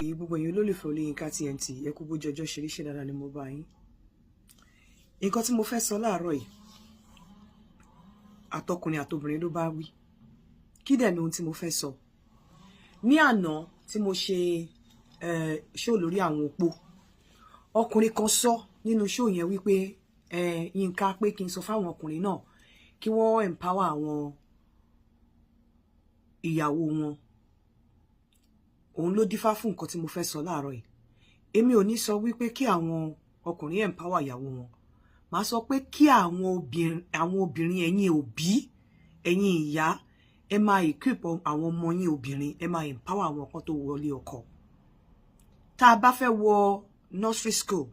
Èyí gbogbo ẹ̀yin olólùfẹ́ Olóyinka TNT, ẹ kú bójú ọjọ́ ṣe ríṣẹ́ dáadáa ni mo bá yín. Nǹkan tí mo fẹ́ sọ láàárọ̀ yìí, àtọkùnrin àtobìnrin ló bá wí. Kí dẹ̀ ni ohun tí mo fẹ́ sọ? Ní àná tí mo ṣe ṣó lórí àwọn opó, ọkùnrin kan sọ nínú ṣó yẹn wípé Yínká, pé kí n sọ fáwọn ọkùnrin náà kí wọ́n empower àwọn ìyàwó wọn. Òun ló dífá fún nǹkan tí mo fẹ́ sọ láàárọ̀ yìí. Èmi ò ní sọ wípé kí àwọn ọkùnrin empower ìyàwó wọn. Màá sọ pé kí àwọn obìnrin, ẹ̀yin òbí, ẹ̀yin ìyá, ẹ máa equip àwọn ọmọ yín obìnrin, ẹ máa empower àwọn kan tó wọlé ọkọ. Tá a bá fẹ́ wọ nursery school,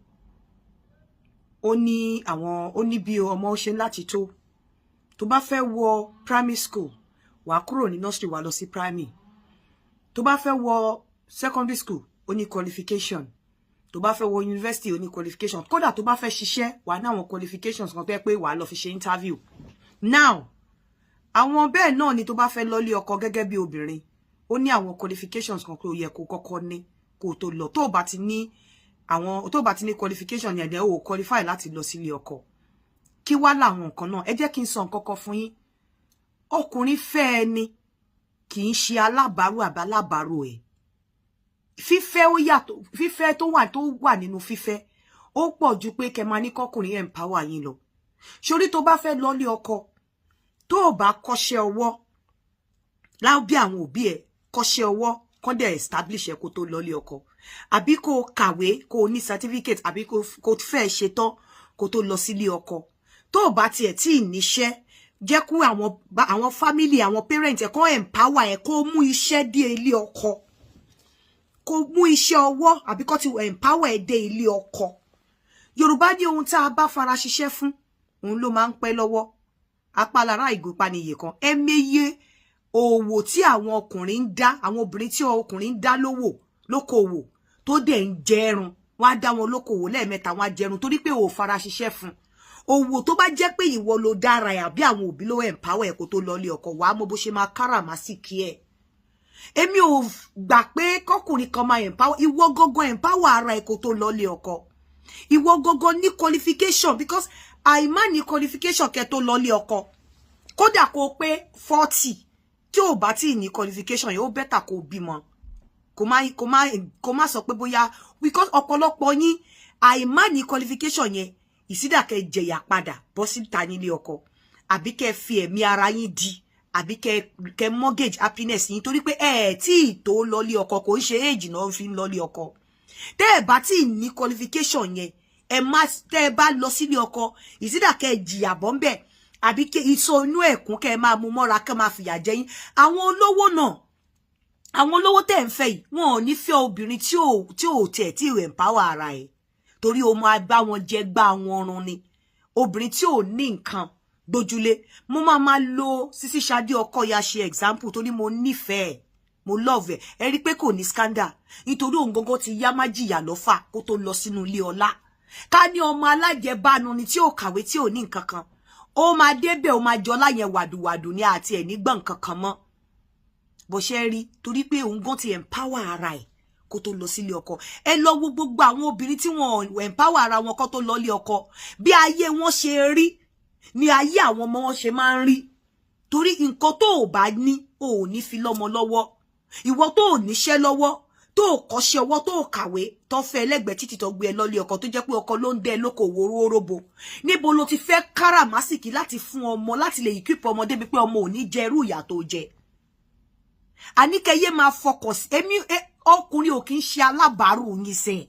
ó ní àwọn, ó ní bí ọmọ ṣe láti tó bá fẹ́ wọ primary school, wàá kúrò ní nursery, wàá lọ sí primary. Tó bá fẹ́ wọ secondary school, ó ní qualification. Tó bá fẹ́ wọ university, ó ní qualification. Kódà tó bá fẹ́ ṣiṣẹ́, wàá ní àwọn qualifications kan tó yẹ pé wàá lọ fi ṣe interview. Now, àwọn bẹ́ẹ̀ náà ni tó bá fẹ́ lọ́lé ọkọ gẹ́gẹ́ bí obìnrin, ó ní àwọn qualifications kan tó yẹ kó kọ́kọ́ ní kó tó lọ. Tó bá ti ní qualification yẹn, ó qualify láti lọ sílé ọkọ. Kí wá làwọn nǹkan náà? Ẹ jẹ́ kí n sọ nǹkan kan fún yín. Ọkùnrin fẹ́ ẹni kì í ṣe alábàárù àbí alábàárù ẹ̀. Fífẹ́ ó yàtọ̀. Fífẹ́ tó wà nínú fífẹ́, ó pọ̀ ju pé kẹ́ máa ní kọ́kùnrin empower yín lọ. Sórí tó bá fẹ́ lọ́lé ọkọ, tó o bá kọ́ṣẹ́ ọwọ́ lábí àwọn òbí ẹ̀, kọ́ṣẹ́ ọwọ́ kán dẹ̀ establish ẹ̀ kó tó lọ́lé ọkọ, àbí kó o kàwé, kó o ní certificate, àbí kó o fẹ́ ṣe tán kó tó lọ sílé ọkọ. Tó o bá tiẹ̀ tí ì níṣẹ́, jẹ́ kó àwọn family, àwọn parent ẹ̀ kó empower ẹ̀, kó mú iṣẹ́ dé ilé ọkọ, kó mú iṣẹ́ ọwọ́, àbí kó ti empower ẹ̀ dé ilé ọkọ. Yorùbá ní ohun tá a bá fara ṣiṣẹ́ fún, òun ló máa ń pẹ́ lọ́wọ́. Apálára ìgúnpá ni iye kan. Ẹ̀mẹyẹ òwò tí àwọn ọkùnrin ń dá, àwọn obìnrin tí ọkùnrin ń dá lówó lókòwò tó dẹ̀ ń jẹrun, wọ́n á dá wọn lókòwò lẹ́ẹ̀mẹ́ta, wọ́n á jẹrun, torí pé ò fara ṣiṣẹ́ fún. Òwò tó bá jẹ́ pé ìwọ ló dára ẹ̀, àbí àwọn òbí ló empower ẹ̀ kó tó lọ ilé ọkọ, wàá mọ bó ṣe máa káràmásìkí ẹ̀. Èmi ò gbà pé kọkùnrin kan máa empower. Ìwọ gangan, empower ara ẹ̀ kó tó lọ ilé ọkọ. Ìwọ gangan ní qualification, because àìmá ní qualification kẹ́ tó lọ ilé ọkọ, kódà kó pé 40, tí ò bá tí ní qualification yẹn, ó better kó bímọ, kó má sọ pé bóyá, because ọ̀pọ̀lọpọ̀ yín, àìmá ní qualification yẹn, ìsídà kẹ́ jẹ̀yà padà bọ́ síta nílé ọkọ, àbí kẹ́ fi ẹ̀mí ara yín di, àbí kẹ́ mortgage happiness yín, torí pé ẹ tí ì tó lọlé ọkọ. Kò ń ṣe age náà fi ń lọlé ọkọ. Tẹ́ ẹ bá tí ì ní qualification yẹn, ẹ má, tẹ́ ẹ bá lọ sílé ọkọ, ìsídà kẹ́ jìyà bọ́ ń bẹ̀, àbí kí ìsọ inú ẹ̀kún kẹ́ ẹ máa mú mọ́ra, kẹ́ máa fìyà jẹ yín. Àwọn olówó náà, àwọn olówó tẹ́ ń fẹ́ yìí, wọn ò ní fẹ́ obìnrin tí ò tẹ̀ tí ò empower ara ẹ̀, torí o máa bá wọn jẹ gbá wọn run ni. Obìnrin tí ò ní nǹkan gbójúlé, mo máa lo Sisi Ṣadé Ọkọya ṣe example, torí mo nífẹ̀ẹ́, mo love ẹ. Ẹ rí pé kò ní scandal, nítorí òun gangan ti yá má jìyà lọ́fà kó tó lọ sínú ilé ọlá. Ká ní ọmọ alájẹbánu ni, tí ò kàwé, tí ò ní nǹkan kan, ó máa débẹ̀, ó máa jọlá yẹn wàdùwàdù ní àti ẹ̀ nígbọ̀n nǹkan kan mọ́ bó ṣe rí, torí pé òun gan ti empower ara ẹ̀ kó tó lọ sílé ọkọ. Ẹ lọ wo gbogbo àwọn obìnrin tí wọn empower ara wọn kó tó lọ ilé ọkọ, bí ayé wọn ṣe rí ni ayé àwọn ọmọ wọn ṣe máa ń rí, torí nǹkan tó ò bá ní, o ò ní fi lọ́mọ lọ́wọ́. Ìwọ tó ò níṣẹ́ lọ́wọ́, tó ò kọ́ṣẹ́ ọwọ́, tó ò kàwé, tó fẹ́ ẹlẹ́gbẹ̀ẹ́ títí, tó gbé ẹ lọ́lé ọkọ, tó jẹ́ pé ọkọ ló ń dẹ́ lóko wòróróbo, níbo ló ti fẹ́ káràmásìkí láti fún ọmọ, láti lè equip ọmọ débi pé ọmọ ò ní jẹ irú ìyà tó jẹ? Àníkẹyẹ máa fọkàn sí èmi. Ọkùnrin ò kì í ṣe alábàárù yín sẹ́yìn.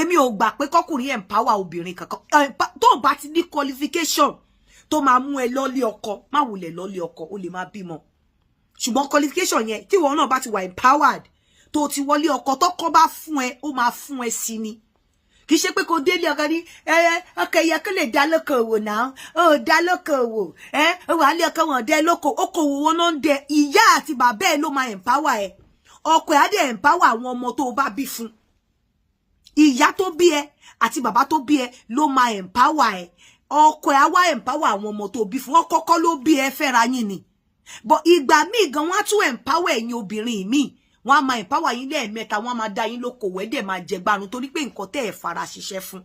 Èmi ò gbà pé kọkùnrin empower obìnrin kankan. Tó bá ti ní qualification tó máa mú ẹ lọ́lé ọkọ, má wulẹ̀ lọ́lé ọkọ. Ó lè máa bímọ, ṣùgbọ́n qualification yẹn, tí ìwọ náà bá ti wà empowered, tó ti wọlé ọkọ, tọkọ bá fún ẹ, ó máa fún ẹ sí ni. Kì í ṣe pé kò délé ọkọ ní ẹ ọkọ yẹ kó lè dá lókòwò náà. Ó dá lókòwò, ẹ ó wà lé ọkọ wọn dẹ lóko okòwò wọn náà ń dẹ. Ìyá àti bàbá ẹ ló máa empower ẹ. Ọkọ ẹ á dẹ̀ empower àwọn ọmọ tó o bá bí fún. Ìyá tó bí ẹ àti bàbá tó bí ẹ ló máa empower ẹ. Ọkọ ẹ á wá empower àwọn ọmọ tó bí fún. Ọkọ kọ́ ló bí ẹ, fẹ́ra yín ni. But ìgbà míì gan, wọ́n á tún empower ẹ̀yin obìnrin míì. Wọ́n á máa empower yín lẹ́ẹ̀mẹ́ta, wọ́n á máa dá yín lókòwò, ẹ̀ dẹ̀ máa jẹ gbarun, torí pé nǹkan tẹ́ ẹ̀ fara ṣiṣẹ́ fún,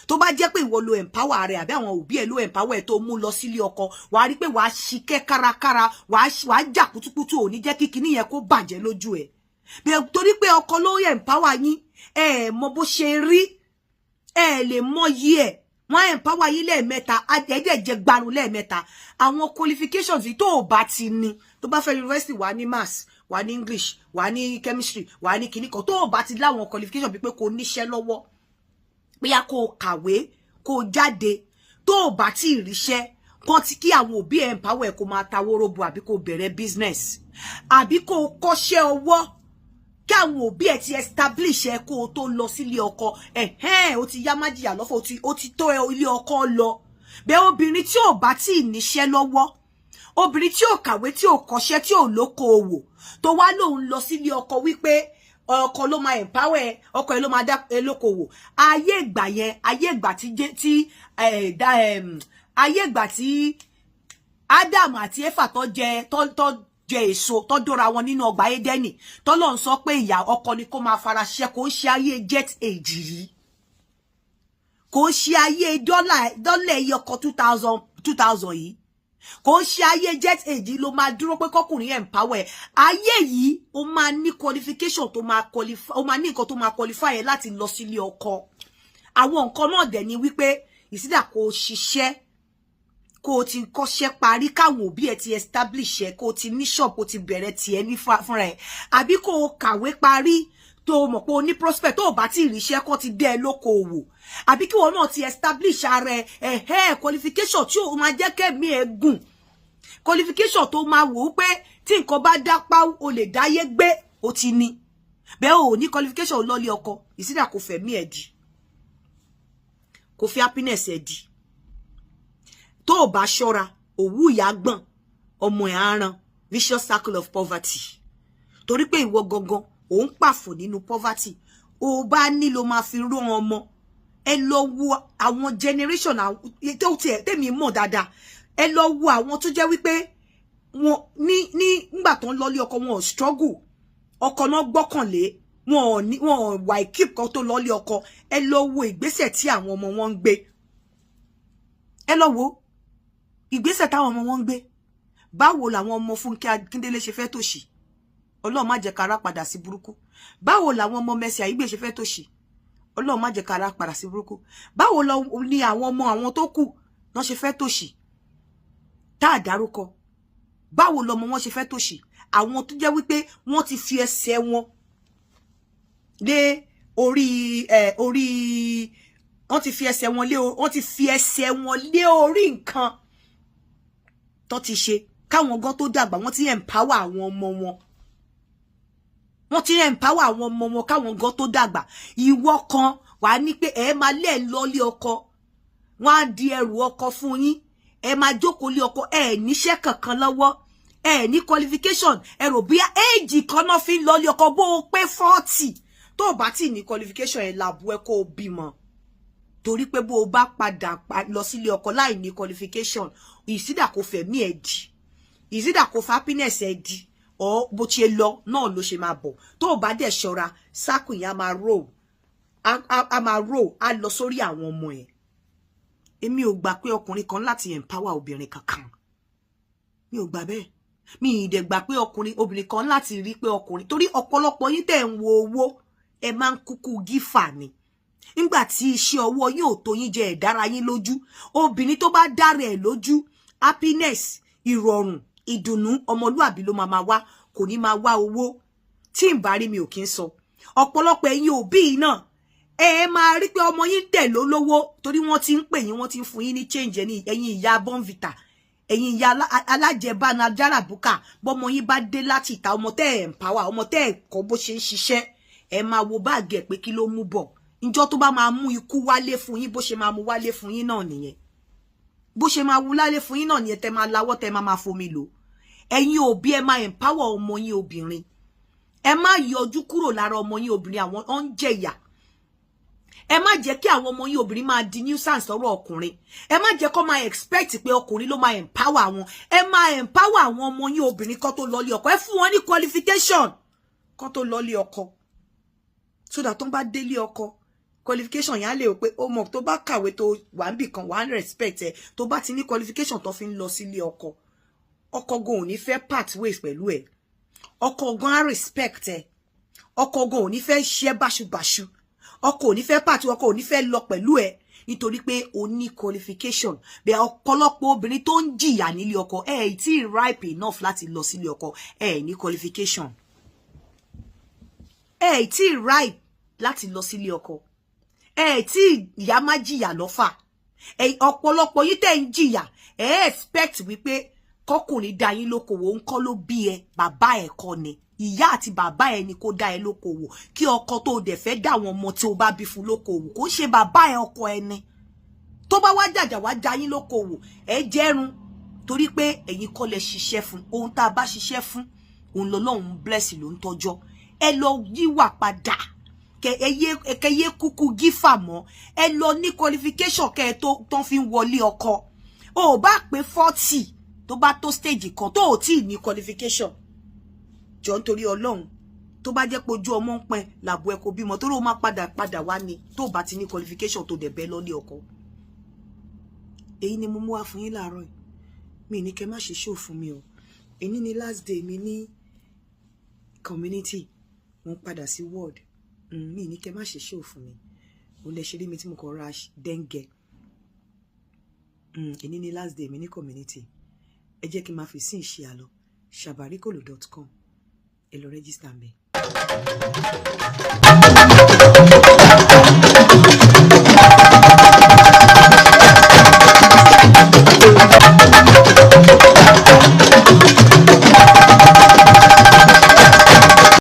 tó bá jẹ́ pé ìwọ lo empower rẹ àbí àwọn òbí ẹ ló empower ẹ tó mú lọ sílé ọkọ, wàá rí pé wàá ṣiṣẹ́ kárakára, wàá jà kútúkútú, ò ní jẹ́ kí kinní yẹn kó bàjẹ́ lójú ẹ. Torí pé ọkọ ló empower yín, ẹ mọ bó ṣe rí, ẹ lè mọ yí ẹ. Wọ́n empower yín lẹ́ẹ̀mẹ́ta, ẹ̀ẹ́dẹ̀ jẹ gbarun lẹ́ẹ̀mẹ́ta. Àwọn qualifications tó o bá ti ní, tó bá fẹ́ university, wà ní maths, wà ní English, wà ní chemistry, wà ní kinní kan, tó o bá ti láwọn qualification bíi pé kò níṣẹ́ lọ́wọ́, bóyá kó o kàwé, kó o jáde, tó o bá tí ì ríṣẹ́ kan tí kí àwọn òbí ẹ̀ empower ẹ̀, kó máa ta wóróbo, àbí kó o bẹ̀rẹ̀ business, àbí kó o kọ́ṣẹ́ ọwọ́, kí àwọn òbí ẹ̀ ti establish ẹ kó o tó lọ sílé ọkọ, ẹ̀hẹ́n, ó ti yá má jìyà lọ́fọ̀, ó ti tó ilé ọkọ lọ. Bẹ́ẹ̀ obìnrin tí ò bá tí ì níṣẹ́ lọ́wọ́, obìnrin tí ò kàwé, tí ò kọ́ṣẹ́, tí ò lókoòwò, tó wá lòun lọ sílé ọkọ wípé ọkọ ló máa empower ẹ, ọkọ ẹ ló máa dá ẹ lókoòwò, ayé ìgbà yẹn, ayé ìgbà tí Adam àti Éfà tó jẹ èso, tó dóra wọn nínú ọgbà Édẹ́nì, tọ́lọ́run sọ pé ìyá ọkọ ni kó máa fara ṣiṣẹ́. Kò ń ṣe ayé jet age yìí, kò ń ṣe ayé dọ́là ẹyọ kan 2000 2000 yìí, kò ń ṣe ayé jet age ló máa dúró pé kọkùnrin empower ẹ. Ayé yìí, ó máa ní qualification tó máa qualify, ó máa ní nǹkan tó máa qualify ẹ láti lọ sílé ọkọ. Àwọn nǹkan náà dẹ̀ ni wípé ìsídà kó ṣiṣẹ́, kó o ti kọ́ṣẹ́ parí, káwọn òbí ẹ ti establish ẹ, kó o ti ní shop, kó o ti bẹ̀rẹ̀ tiẹ̀ ní fúnra ẹ, àbí kó o kàwé parí, tó o mọ̀ pé o ní prospect, tó o bá ti ríṣẹ́, kó ti dẹ́ ẹ lókoòwò, àbí kí wọn náà ti establish ara ẹ. Ẹ̀hẹ́, qualification tí o máa jẹ́ kẹ́mi ẹ gùn, qualification tó máa wò ó pé tí nǹkan bá dápá, o lè dáyé gbé, o ti ní. Bẹ́ẹ̀ o ní qualification lọ́lé ọkọ, ìsídà kò fẹ̀mí ẹ̀ di, kò fi happiness ẹ̀ di. Tó o bá ṣọ́ra, òwú ìyá gbọ̀n, ọmọ ẹ̀ á ràn. Vicious circle of poverty, torí pé ìwọ gangan ò ń pàfò nínú poverty. O bá nílò máa fi ró ọmọ ẹ. Lọ wo àwọn generation tó tiẹ̀ tèmi mọ̀ dáadáa. Ẹ lọ wo àwọn tó jẹ́ wípé wọn ní ngbà tó ń lọlé ọkọ, wọn ò struggle, ọkọ náà gbọ́kànlé, wọn ò ní, wọn ò wà equip kan tó lọlé ọkọ. Ẹ lọ wo ìgbésẹ̀ tí àwọn ọmọ wọn ń gbé. Ẹ lọ wo ìgbésẹ̀ táwọn ọmọ wọn ń gbé. Báwo làwọn ọmọ Fúnkẹ́ Akíndélé ṣe fẹ́ tòṣì? Ọlọ́run má jẹ́ kára padà sí burúkú. Báwo làwọn ọmọ Mercy Aigbe ṣe fẹ́ tòṣì? Ọlọ́run má jẹ́ kára padà sí burúkú. Báwo ni àwọn ọmọ àwọn tó kù náà ṣe fẹ́ tòṣì tá a dárúkọ? Báwo lọmọ wọn ṣe fẹ́ tòṣì, àwọn tó jẹ́ wípé wọ́n ti fi ẹsẹ̀ wọn lé orí ẹ orí, wọ́n ti fi ẹsẹ̀ wọn lé orí nǹkan tó ti ṣe káwọn gan tó dàgbà? Wọ́n ti empower àwọn ọmọ wọn, wọ́n ti empower àwọn ọmọ wọn káwọn gan tó dàgbà. Ìwọ kan wàá ní pé ẹ máa lé lọ́lé ọkọ, wọ́n á di ẹrù ọkọ fún yín, ẹ máa jókòó lé ọkọ, ẹ níṣẹ́ kankan lọ́wọ́, ẹ ní qualification. Ẹ rò bí éèjì kan náà fi ń lọ́lé ọkọ. Bó o pé 40, tó o bá tí ní qualification, ẹ làbú ẹ kó o bímọ, torí pé bó o bá padà lọ sílé ọkọ láì ní qualification, ìsídà kò fẹ̀mí ẹ̀ di, ìsídà kò fa happiness ẹ̀ di, ọ bó ṣe lọ náà ló ṣe máa bọ̀. Tó o bá dẹ̀ ṣọ́ra, sáàkù yẹn á máa roll, á máa roll, á lọ sórí àwọn ọmọ ẹ̀. Èmi ò gbà pé ọkùnrin kan láti empower obìnrin kankan. Mi ò gbà bẹ́ẹ̀. Mi ì dẹ̀ gbà pé ọkùnrin, obìnrin kan láti rí pé ọkùnrin, torí ọ̀pọ̀lọpọ̀ yín tẹ̀ ń wo owó, ẹ máa ń kúkú gífà ni. Nígbà tí iṣẹ́ ọwọ́ yín ò tó yín jẹ, ẹ̀dára yín lójú. Obìnrin tó bá dára ẹ̀ lójú, happiness, ìrọ̀rùn, ìdùnnú, ọmọlúàbí ló máa máa wá, kò ní máa wá owó. Tí n bá rí, mi ò kí ń sọ. Ọ̀pọ̀lọpọ̀ ẹ̀yin òbí náà, ẹ máa rí pé ọmọ yín dẹ̀ ló lówó, torí wọ́n ti ń pè yín, wọ́n ti ń fún yín ní change. Ẹni ẹ̀yin ìyá Bonvita, ẹ̀yin ìyá alájẹbánu ajáràbùkà, bọ́mọ yín bá dé láti ìta, ọmọ tẹ́ ẹ̀ empower, ọmọ tẹ́ ẹ̀ kọ́ bó ṣe ń ṣiṣẹ́, ẹ máa wo báàgì ẹ̀ pé kí ló mú bọ̀. Ìjọ tó bá máa mú ikú wálé fún yín, bó ṣe máa mú wálé fún yín náà nìyẹn. Bó ṣe máa wú lálé fún yín náà nìyẹn, tẹ́ máa lawọ́, tẹ́ máa máa fomi lò. Ẹ̀yin òbí, ẹ máa empower ọmọ yín obìnrin. Ẹ má yọjú kúrò lára ọmọ yín obìnrin. Àwọn ọ̀ ń jẹ̀yà. Ẹ má jẹ́ kí àwọn ọmọ yín obìnrin máa di nuisance lọ́rọ̀ ọkùnrin. Ẹ má jẹ́ kó máa expect pé ọkùnrin ló máa empower wọn. Ẹ máa empower àwọn ọmọ yín obìnrin kó tó lọlé ọkọ. Ẹ fún wọn ní qualification kó tó lọlé ọkọ, so that tó ń bá délé ọkọ, qualification yẹn á lè pé ó mọ̀, tó bá kàwé, tó wà ń bì kan, wà ń respect ẹ. Tó bá ti ní qualification tó fi ń lọ sílé ọkọ, ọkọ gan ò ní fẹ́ part ways pẹ̀lú ẹ. Ọkọ gan á respect ẹ. Ọkọ gan ò ní fẹ́ ṣe báṣubàṣu. Ọkọ ò ní fẹ́ part, ọkọ ò ní fẹ́ lọ pẹ̀lú ẹ, nítorí pé o ní qualification. Bẹ́ẹ̀ ọ̀pọ̀lọpọ̀ obìnrin tó ń jìyà nílé ọkọ, ẹ ẹ̀ tí ripe enough láti lọ sílé ọkọ. Ẹ ní qualification, ẹ ẹ̀ tí ripe láti lọ sílé ọkọ. Ẹ tí ìyá má jìyà lọ́fà. Ọ̀pọ̀lọpọ̀ yìí tẹ́ ń jìyà, ẹ expect wípé kọkùnrin dá yín lókòwò. Ń kọ́ ló bí ẹ, bàbá ẹ̀ kọ́ ni. Ìyá àti bàbá ẹ ni kó dá ẹ lókòwò, kí ọkọ tó dẹ̀ fẹ́ dá àwọn ọmọ tí o bá bí fún lókòwò. Kó ṣe bàbá ẹ, ọkọ ẹ ni. Tó bá wá jàjà wá dá yín lókòwò, ẹ jẹ́run, torí pé ẹ̀yin kọ́ lẹ ṣiṣẹ́ fún. Ohun tá a bá ṣiṣẹ́ fún, òun lọ́lọ́run bless, ló ń tọ́jọ́. Ẹ lọ yíwà padà, kẹ yé kúkú gífà mọ́. Ẹ lọ ní qualification kẹ ẹ tó tán fi ń wọlé ọkọ. O ò bá pé 40, tó bá tó stage kan tó ò tí ì ní qualification, jọ, nítorí Ọlọ́run, tó bá jẹ́ pé ojú ọmọ ń pẹ́ làbọ̀ ẹ kò bímọ, tó ló máa padà padà wá ni. Tó bá ti ní qualification, tó dẹ̀ bẹ́ lọ́lé ọkọ. Èyí ni mo mú wá fún yín láàárọ̀ yìí. Mi ní kẹ́ má ṣe show fún mi o. Èyí ni last day mi ní community, mo ń padà sí ward. Mi ní kẹ́ má ṣe show fún mi. Mo lè ṣe rí mi tí mo kàn ra dẹ́ngẹ̀. Èyí ni last day mi ní community. Ẹ jẹ́ kí n máa fi sí ìṣe àlọ́ sabarikolo.com. Ẹ lọ register ń bẹ̀.